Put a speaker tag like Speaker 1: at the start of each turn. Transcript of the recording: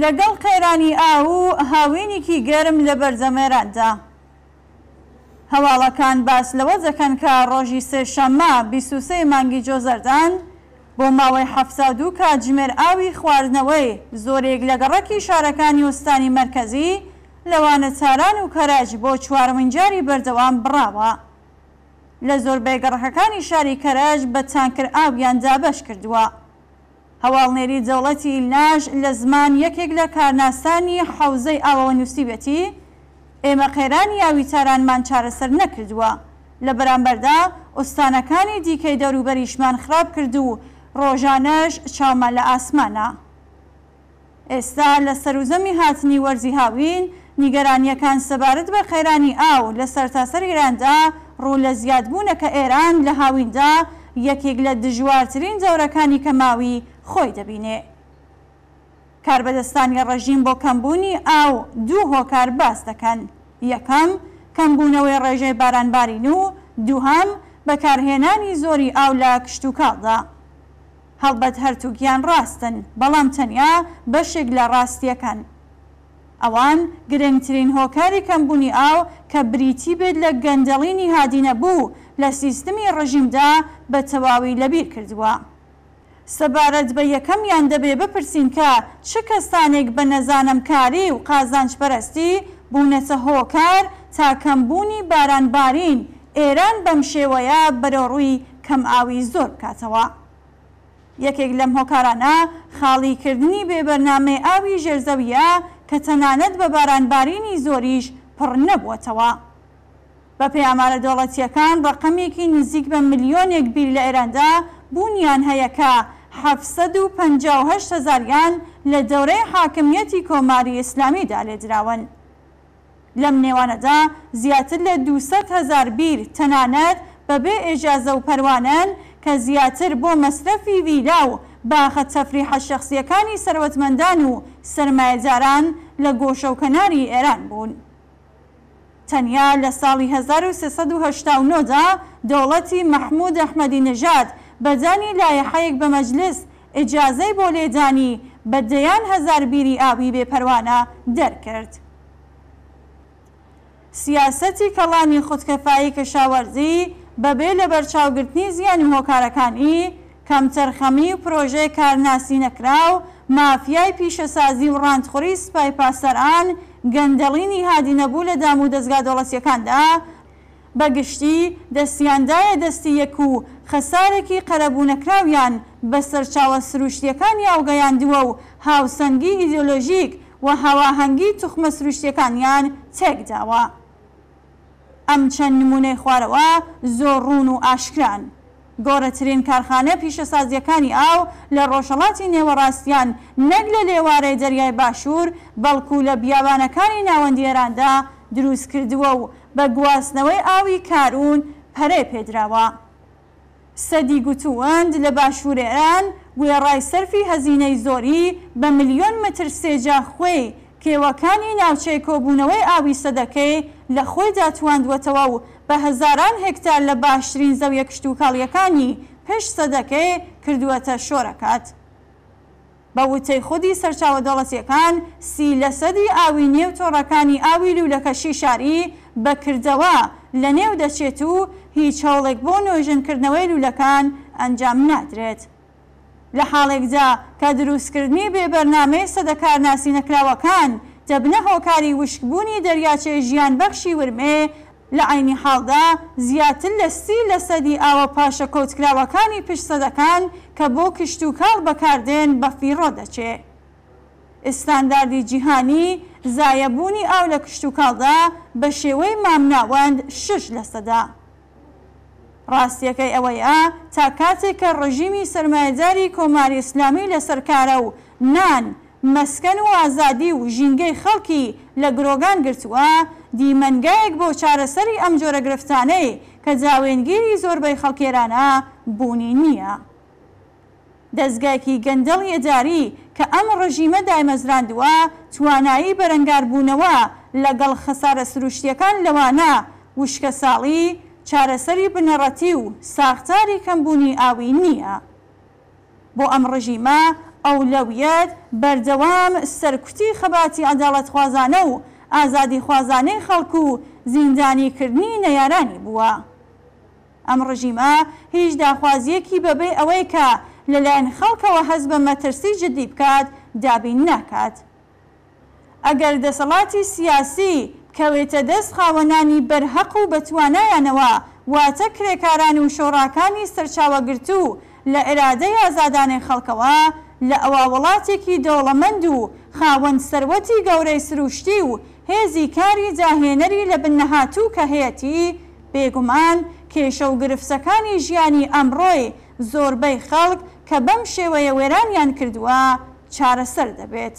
Speaker 1: لەگەڵ قەیرانی ئاو و هاوینێکی گەرم لە بەردەم ئێراندا. هەواڵەکان باس لەوە دەکەن کە ڕۆژی سێشەممە 23 ی مانگی جۆزەردان بۆ ماوەی 72 کاتژمێر ئاوی خواردنەوەی زۆرێک لە گەڕەکی شارەکانی ئوستانی مەرکەزی لەوانە تاران و کەرەج بۆ چوارەمین جاری بەردەوام بڕاوە. لە زۆربەی گەڕەکەکانی شاری کەرەج بە تانکر ئاویان دابەش کردووە. هەواڵنێری دەوڵەتی ئیلناش لە زمان یەکێک لە کارناسانی حەوزەی ئاوەوە نووسیویەتی، ئێمە قەیرانی ئاوی تارانمان چارەسەر نەکردووە، لە بەرامبەردا ئوستانەکانی دیکەی دەوروبەریشمان خراپ کرد و ڕۆژانەش چاومان لە ئاسمانە. ئێستا لە سەروزەمی هاتنی وەرزی هاوین، نیگەرانییەکان سەبارەت بە قەیرانی ئاو لە سەرتاسەر ئیراندا ڕوو لە زیادبوونە کە ئێران لە هاویندا یەکێک لە دژوارترین دەورەکانی کەماوی خۆی دەبینێ. کاربەدەستانی ڕێژیم بۆ کەمبوونی ئاو دوو هۆکار باس دەکەن، یەکەم، کەمبوونەوەی ڕێژەی بارانبارین و دووهەم، بەکارهێنانی زۆری ئاو لە کشتوکاڵدا. هەڵبەت هەرتووکیان ڕاستن، بەڵام تەنیا بەشێک لە ڕاستییەکەن. ئەوان گرنگترین هۆکاری کەمبوونی ئاو کە بریتی بێت لە گەندەڵی نیهادینەبوو لە سیستمی ڕژیمدا بە تەواوی لەبیر کردووە. سەبارەت بە یەکەمیان دەبێ بپرسین کە چ کەسانێک بە نەزانمکاری و قازانجپەرستی بوونەتە هۆکار تا کەمبوونی بارانبارین ئێران بەم شێوەیە بەرەوڕووی کەمئاوی زۆر بکاتەوە. یەکێک لەم هۆکارانە خاڵی کردنی بێ بەرنامەی ئاوی ژێرزەوییە کە تەنانەت بە بارانبارینی زۆریش پڕ نەبووەتەوە. بەپێی ئامارە دەوڵەتییەکان ڕەقەمێکی نزیک بە ملیۆنێک بیر لە ئێراندا بوونیان هەیە کە 758 هەزاریان لە دەورەی حاکمییەتی کۆماری ئیسلامیدا لێدراون. لەم نێوانەدا زیاتر لە 200 هەزار بیر تەنانەت بەبێ ئێجازە و پەروانەن کە زیاتر بۆ مەسرەفی ڤیلا و باخە تەفریحە شەخسییەکانی سەروەتمەندان و سەرمایەداران لە گۆشە و کەناری ئێران بوون. تەنیا لە ساڵی 1389 دا دەوڵەتی مەحموود ئەحمەدی نژاد بە دانی لایحەیەک بە مەجلس ئیجازەی بۆ لێدانی بە دەیان هەزار بیری ئاوی بێ پەروانە دەرکرد. سیاسەتی کەڵانی خودکەفایی کەشاوەرزی بە بێ لەبەرچاوگرتنی زیان و هۆکارەکانی، کەمتەرخەمی و پرۆژەی کارناسی نەکراو، مافیای پیشەسازی و ڕانتخوری سپای پاسداران، گەندەڵی نیهادی نەبوو لە دام و دەزگا دەوڵەتیەکاندا، بە گشتی دەستیان دایە دەستی یەک و خەسارێکی قەرەبوونەکراویان بە سەرچاوە سروشتیەکانی ئاو گەیاندووە و هاوسەنگی ئیدیۆلۆژیک و هاواهەنگی توخمە سروشتیەکانیان تێکداوە. ئەم چەند نموونەی خوارەوە زۆر ڕوون و ئاشکران. گەورەترین کارخانە پیشەسازییەکانی ئاو لە ڕۆژهەڵاتی نێوەڕاستیان نەک لە لێوارەی دەریای باشوور بەڵکوو لە بیابانەکانی ناوەندی ئێراندا دروست کردووە و بە گواستنەوەی ئاوی کاروون پەرەی پێدراوە. سەدی گوتووند لە باشوور ئێران وێڕای سەرفی هەزینەی زۆری بە ملیۆن متر سێجا خوێی کێوەکانی ناوچەی کۆبوونەوەی ئاوی سەدەکەی لە خۆیدا تواندووەتەوە و بە هەزاران هێکتار لە باشترین زەویە کشتوکاڵییەکانی پشت سەدەکەی کردووەتە شۆرەکات. بە وتەی خودی سەرچاوە دەوڵەتییەکان، 30 لەسەدی ئاوی نێو تۆڕەکانی ئاوی لوولەکەشی شاری بە کردەوە لەنێو دەچێت و هیچ هەوڵێک بۆ نۆژەنکردنەوەی لوولەکان ئەنجام نادرێت. لە حاڵێکدا کە دروستکردنی بێ بەرنامەی سەدە کارناسینەکراوەکان دەبنە هۆکاری وشکبوونی دەریاچەی ژیانبەخشی ورمێ، لە عەینی حاڵدا زیاتر لە 30 لەسەدی ئاوە پاشەکەوتکراوەکانی پشت سەدەکان کە بۆ کشتوکاڵ بەکاردێن بەفیڕۆ دەچێ. ئیستانداردی جیهانی زایەبوونی ئاو لە کشتوکاڵدا بە شێوەی مامناوەند شەش لەسەدە. ڕاستیەکەی ئەوەیە تا کاتێک کە ڕژیمی سەرمایەداری کۆماری ئیسلامی لەسەر کارە و نان، مەسکەن و ئازادی و ژینگەی خەڵکی لە گرۆگان گرتووە، دیمەنگایەک بۆ چارەسەری ئەم جۆرە گرفتانەی کە داوێنگیری زۆربەی خەڵکی ئێرانە بوونی نییە. دەزگایەکی گەندەڵی ئیداری کە ئەم ڕژیمە دایمەزراندووە توانایی بەرەنگاربوونەوە لەگەڵ خەسارە سروشتییەکان لەوانە وشکەساڵی، چارەسەری بنەڕەتی و ساختاری کەمبوونی ئاوی نییە. بۆ ئەم ڕژیمە ئەولەویەت بەردەوام سەرکوتی خەباتی عەداڵەتخوازانە و ئازادیخوازانەی خەڵک و زیندانیکردنی نەیارانی بووە. ئەم ڕژیمە هیچ داخوازییەکی بەبێ ئەوەی کە لەلایەن خەڵکەوە هەست بە مەترسی جددی بکات، دابین ناکات. ئەگەر دەسەڵاتی سیاسی بکەوێتە دەست خاوەنانی بەرهەق و بەتوانایانەوە، واتە کرێکاران و شۆڕاکانی سەرچاوەگرتوو لە ئیرادەی ئازادانەی خەڵکەوە، لە ئەوا وڵاتێکی دەوڵەمەند و خاوەن سەروەتی گەورەی سروشتی و هێزی کاری داهێنەری لە بن نەهاتوو کە هەیەتی، بێگومان کێشە و گرفتەکانی ژیانی ئەمڕۆی زۆربەی خەڵک کە بەم شێوەیە وێرانیان کردووە، چارەسەر دەبێت.